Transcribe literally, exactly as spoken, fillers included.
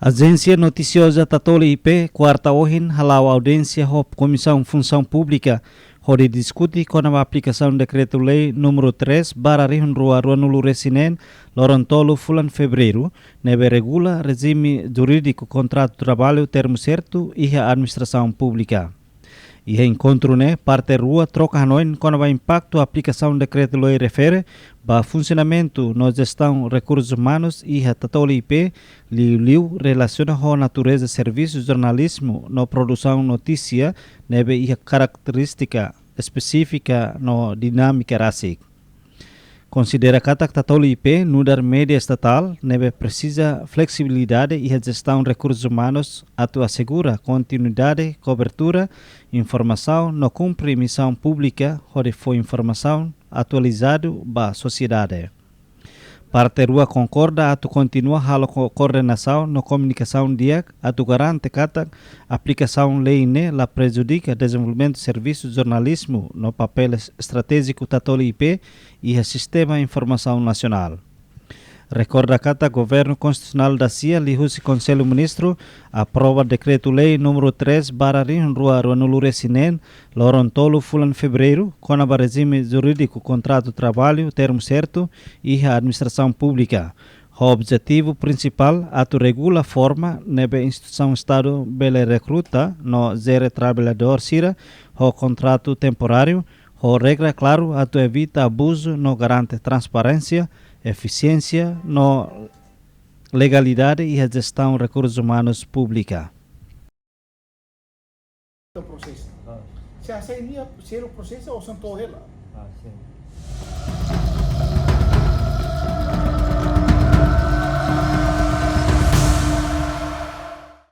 Ajénsia notisioza Tatoli I P, kuarta ohin hala'o audiénsia ho Komisaun Funsaun Públika, hodi diskute kona-ba aplikasaun Dekretu-Lei númeru três barra rihun rua ruanulu-resin-neen, loron tolu fulan Fevereiru, ne'ebé regula rejime jurídiku kontratu traballu termu sertu iha administrasaun públika. Iha enkontru ne'e, parte rua troka hanoin kona-ba impaktu aplikasaun Dekretu-Lei refere ba funsionamentu no jestaun rekursus umanus iha Tatoli I P, liuliu relasiona ho natureza servisu jornalizmu no produsaun notísia ne'ebé iha karakterístika espesífika no dinámika rasik. Konsidera katak Tatoli I P nu'udar média estatál ne'ebé presiza fleksibilidade iha jestaun rekursus umanus atu asegura kontinuidade kobertura informasaun no kumpre misaun públika hodi fó informasaun atualizadu ba sosiedade. Parte rua konkorda atu kontinua halo ko-, koordenasaun no komunikasaun di'ak atu garante katak aplikasaun lei ne'e la prejudika dezenvolvimentu servisu jornalizmu no papél es-, estratéjiku Tatoli I P iha sistema informasaun nasionál. Rekorda katak Governu Konstitusionál dasia liuhusi Konsellu Ministru aprova Dekretu-Lei númeru três barra rihun rua ruanulu-resin-neen, loron tolu fulan Fevereiru, kona-ba rejime jurídiku kontratu traballu termu sertu iha administrasaun públika, ho objetivu prinsipál atu regula forma ne'ebé instituisaun Estadu bele rekruta no jere traballadór sira ho kontratu temporáriu, ho regra klaru atu evita abuzu no garante transparénsia, efisiénsia no legalidade iha jestaun rekursus umanus públika. Prosesu. Ah. Se hanesan ne'e, selu prosesu osan to'o hela. Ah, sin.